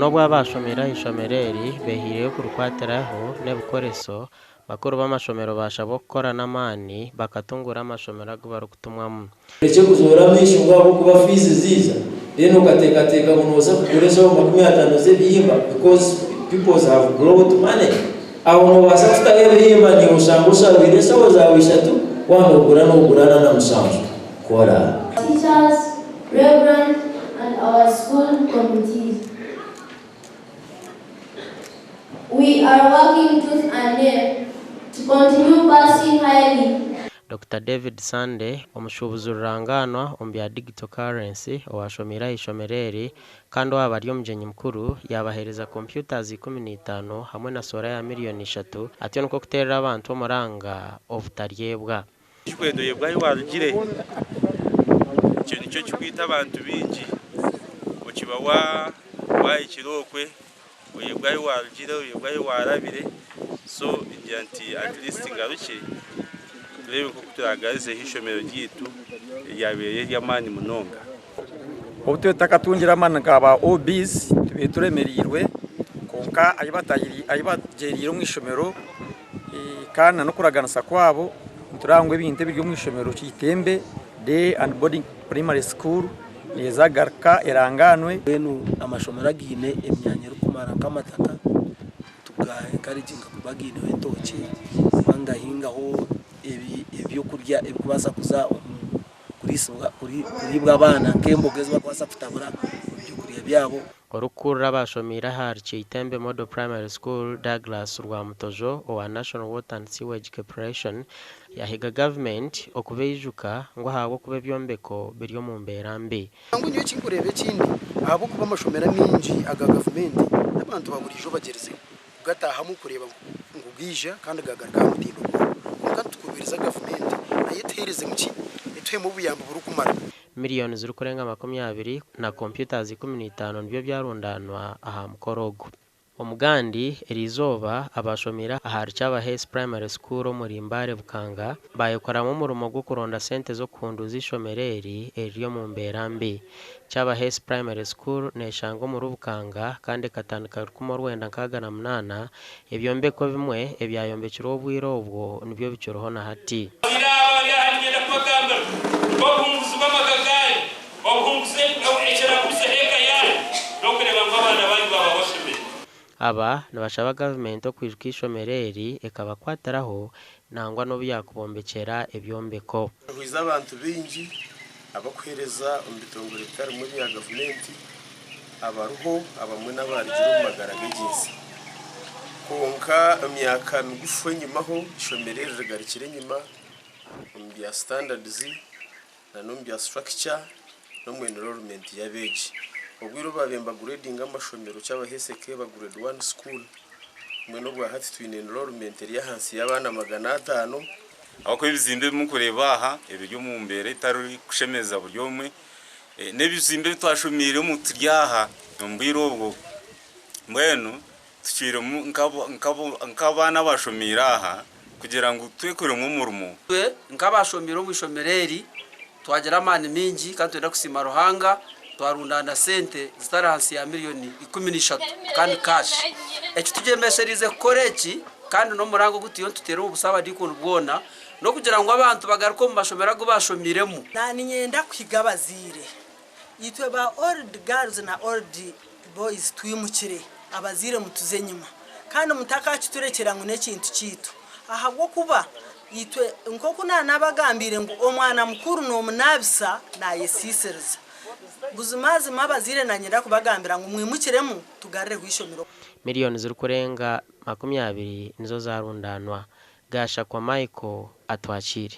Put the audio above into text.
N'obu abashomeire aha ishomero eri behaireyo kurikwatiraho n'ebikoreso, bakuru b'amashomero baashabwa okukora n'amaani bakatunguura amashomero agu barikutumwamu. Orekye kuzoora amaisho ngu ahabw'okuba fiizi ziija, then okateekateeka ngu nooza kugura enshaho 50 z'ebihimba because peoples have brought money. Aho noobaasa kutaho ebihimba naiwe oshange osharwire enshaho zaawe ishatu, waaba noogura noogura 47. Kora. Teachers, Reverend and our school committees. We are working tooth and nail to continue passing highly. Dokita David Sunday, omushuubuzi rurangaanwa omu bya digital currency owaashomeire aha ishomero eri kandi owaaba ari omugyenyi mukuru yaabaheereza computers 15 hamwe na soora ya miriyoni ishatu atyo nikwo kuteerera abantu omuranga obutaryebwa. Ekikwenda oyebwa ahi warugire. Ekyo nikyo kikwita abantu baingi. Okiba wahikire okwe, oyebwa ahi warugire, oyebwa ahi warabire. So ngira nti at least ngarukye tureebe nk'oku turagarizeho eishomero ryaitu eryabaire riri ery'amaani munonga. Obu tube tutakatungire amaani nka ba OBs tubaire turemereirwe kwonka ahi bagyereire omu ishomero Kandi na n'okuraganisa kwabo nitureba ngu ebintu ebiri omu ishomero Kitembe Day and Boarding Primary School neeza kugaruka erangaanwe. Mbwenu amashomero againe emyanya erikumara nk'amataka tuga encouraginga kuba gaineho entookye oba nigahingaho ebyokurya ebirikubaasa kuza omu kuriibwa abaana nk'emboga ezi barikubaasa kutabura omu byokurya byabo. Orikukurira abaashomeire ahari Kyeitembe Model Primary School, Douglas Rwamutojo owa National Water and Sewage Corporation yaahiga gavumenti okubaijuka ngu ahabw'okuba ebyombeko biri omu mbeera mbi. Ngu nyowe ekinkureeba ekindi ahabw'okuba amashomero amaingi aga gavumenti n'abantu ba buriijo bagyerize kugataahamu kureeba ngu gaija kandi gaagaruka aha mutindo gwago. Kwonka nitukubiiriza gavumenti nayo etuheerezemu ki? Etuhemu obuyambi burikumara. Miriyoni zirikurenga 20 na computers 15 nibyo byarundaanwa aha mukoro ogu. Omugandi eriizooba abaashomeire ahari Kyabahesi Primary School omuri Mbale Bukanga baayekoramu omurimo gw'okuronda sente z'okuhunduuza eishomero eri eriri omu mbeera mbi. Kyabahesi Primary School neeshangwa omuri Bukanga kandi ekatandika 1968, ebyombeko ebimwe ebyayombekirwe obwire obwo nibyo bikiriho na hati. Abazaire aba abari aha niinyenda kubagambira ngu obuhunguzi bw'amaka gaanyu, obuhunguzi ekiragumizeho eka yaanyu n'okureeba ngu abaana baanyu baaba bashomire. Aba nibashaba gavumenti okwijuka eishomero eri ekabakwatiraho nangwa n'obu yaakubombekyera ebyombeko. Ehweize abantu baingi abarikuheereza omu bitongore bitari bimwe bya gavumenti abariho abamwe n'abaarugire omu magara g'egi nsi. Kwonka emyaka migufu enyimaho, eishomero eri rigarukire enyima omu bya standards n'omu bya structure n'omu enrollment y'abeegi. Obwire obu baabaire nibagureedinga amashomero Kyabahesi ekeeba grade one school, mbwenu obwa hati twine enrollment eri ahansi y'abaana 500. Ahabw'okuba ebizimbe ebi murikureeba aha ebiri omu mbeera etarikushemeza buri omwe, n'ebizimbe ebi twashomiiremu turi aha omu bwire obwo, mbwenu tucwiremu nk'abaana abashomiire aha kugira ngu twekoremu omurimo. Itwe nk'abashomiire omu ishomero eri twagira amaani maingi kandi nitwenda kusiima Ruhanga twarundaana sente zitari ahansi ya miriyoni 13 kandi cash. Eki tugyemeseriize kukora eki kandi n'omuranga ogu turiyo nituteera omu busaabadiikoni bwona n'okugira ngu abantu bagaruke omu mashomero agu baashomiiremu. Niinyenda kuhiga abazaire itwe ba old girls na old boys twimukire, abazaire mutuze enyima kandi mutakakiturekyera ngu n'ekintu kyaitu ahabw'okuba itwe nk'oku naanabagambiire ngu omwana mukuru noomunaabisa naayesiisiriza. Buzimazima abazaire nanyenda kubagambira ngu mwimukiremu tugarureho eishomero. Miriyoni zirikurenga 20 nizo zaarundaanwa. Gashakwa Michael atwakiire.